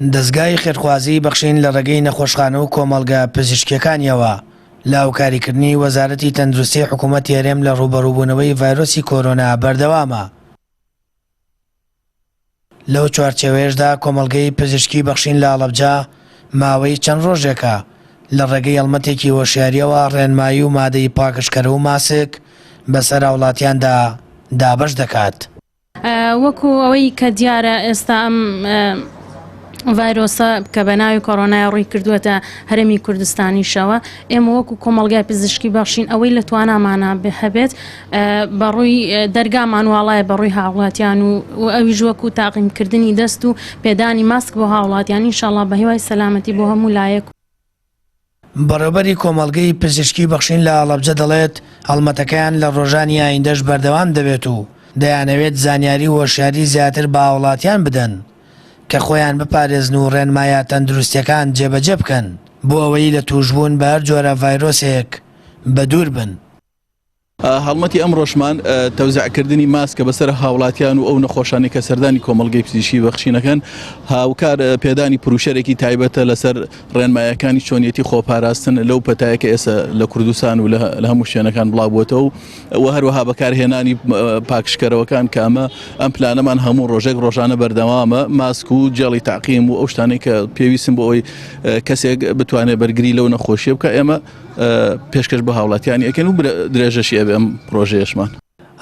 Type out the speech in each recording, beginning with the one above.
دەزگای خێرخوازیی بەخشین لە ڕێگەی نەخۆشخانە و کۆمەڵگە پزیشکییەکانیەوە لە هاوکاریکردنی وەزارەتی تەندروستی حکوومەتی هەرێم لە ڕووبەڕووبوونەوەی ڤایرۆسی کۆرۆنا بەردەوامە. لەو چوارچێوەیەشدا کۆمەڵگەی پزیشکی بەخشین لە هەڵەبجە ماوەی چەند ڕۆژێکە لە ڕێگەی هەڵمەتێکی هۆشیارییەوە ڕێنمایی و مادەی پاکژکەرەوە و ماسک بەسەر هاوڵاتیاندا دابەش دەکات. وەکو ئەوەی کە دیارە ئێستا ئەم ڤایرۆسە کە بە ناوی کۆرۆنای ڕووی کردووەتە هەرێمی کوردستانیشەوە ئێمە وەکو کۆمەڵگای پزیشکی بەخشین ئەوەی لە توانامانە هەبێت بەڕووی دەرگامان واڵایە بەڕووی هاوڵاتیان و و ئەویش وەکو تاقیمکردنی دەست و پێدانی ماسک بۆ هاوڵاتیان ئینشاڵڵا بە هیوای سەلامەتی بۆ هەموو لایەک. بەڕێوبەری کۆمەڵگەی پزیشکی بەخشین لە هەڵەبجە دەڵێت، هەڵمەتەکەیان لە ڕۆژانی ئایندەش بەردەوام دەبێت و دەیانەوێت زانیاری و هۆشیاری زیاتر بە هاوڵاتیان بدەن کە خۆیان بپارێزن و ڕێنمایە تەندروستیەکان جێبەجێ بکەن بۆ ئەوەی لە تووشبوون بە هەر جۆرە ڤایرۆسێک بەدوور بن. هەڵمەتی ئەمڕۆشمان تەوزیعکردنی ماسکە بەسەر هاوڵاتیان و ئەو نەخۆشانەی کە سەردانی کۆمەڵگەی پزیشکی بەخشین ئەکەن، هاوکار پێدانی پروشەرێکی تایبەتە لەسەر ڕێنمایەکانی چۆنیەتی خۆپاراستن لەو پەتایە کە ئێستا لە کوردستان و لە هەموو شوێنەکان بڵاو بووەتەوە و هەروەها بەکارهێنانی پاکشکەرەوەکان کە ئەمە ئەم پلانەمان هەموو ڕۆژێک ڕۆژانە بەردەوامە ماسک و جێڵی تاقیم و ئەو شتانەی کە پێویستن بۆ ئەوەی کەسێک بتوانێت بەرگری لەو نەخۆشیە بکە ئێمە پێشکەش بە هاوڵاتیانی ئەکەین و درێژەشی ئەبێ ئەم پرۆژەیەشمان.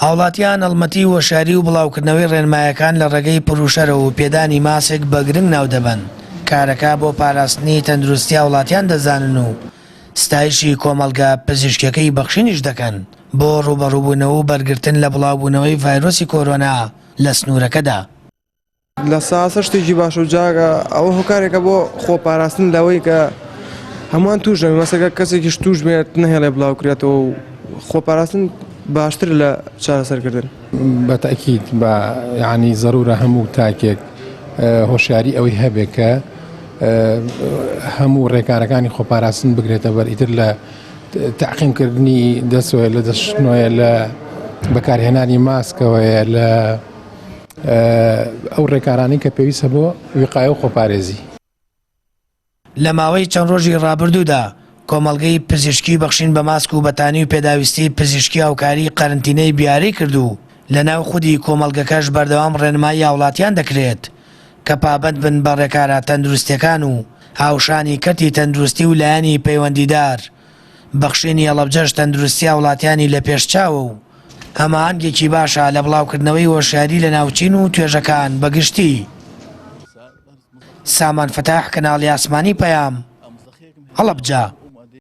هاوڵاتیان هەڵمەتی هۆشیاری و بڵاوکردنەوەی ڕێنمایەکان لە ڕێگەی پروشەرەوە و پێدانی ماسک بە گرنگ ناودەبەن، کارەکە بۆ پاراستنی تەندروستی هاوڵاتیان دەزانن و ستایشی کۆمەڵگە پزیشکیەکەی بەخشینیش دەکەن بۆ ڕووبەڕووبوونەوە و بەرگرتن لە بڵاوبوونەوەی ڤایرۆسی کۆرۆنا لە سنوورەکەدا. لە ساسە شتێکی باشە و جاگە ئەوە هۆکارێکە بۆ خۆپاراستن لەوەی کە هەمووان توش دەبن مەسەگە کەسێکیش توش بێت نەهێڵێ بڵاو کرێتەوە و خۆپاراستن باشتر لە چارەسەرکردن. بە تەئکید بە یانی زەرورە هەموو تاکێک هۆشیاری ئەوەی هەبێ کە هەموو ڕێکارەکانی خۆپاراستن بگرێتە بەر ئیتر لە تەعقیم کردنی دەستەوەیە لە دەستشتنەوەیە لە بەکارهێنانی ماسکەوەیە لە ئەو ڕێکارانەی کە پێویستە بۆ ویقایە و خۆپارێزی. لە ماوەی چەند ڕۆژی ڕابردوودا کۆمەڵگەی پزیشکی بەخشین بە ماسک و بەتانی و پێداویستی پزیشکی هاوکاری قەرنتینەی بیارەی کرد و لەناو خودی کۆمەڵگەکەش بەردەوام ڕێنمایی هاوڵاتیان دەکرێت کە پابەند بن بە ڕێکارە تەندروستیەکان و هاوشانی کەرتی تەندروستی و لایەنی پەیوەندیدار بەخشینی هەڵەبجەش تەندروستی هاوڵاتیانی لە پێش چاوە و هەماهەنگێکی باشە لە بڵاوکردنەوەی هۆشیاری لە ناو چین و توێژەکان بە گشتی. سامان فەتاح، کەناڵی ئاسمانی پەیام، هەڵەبجە.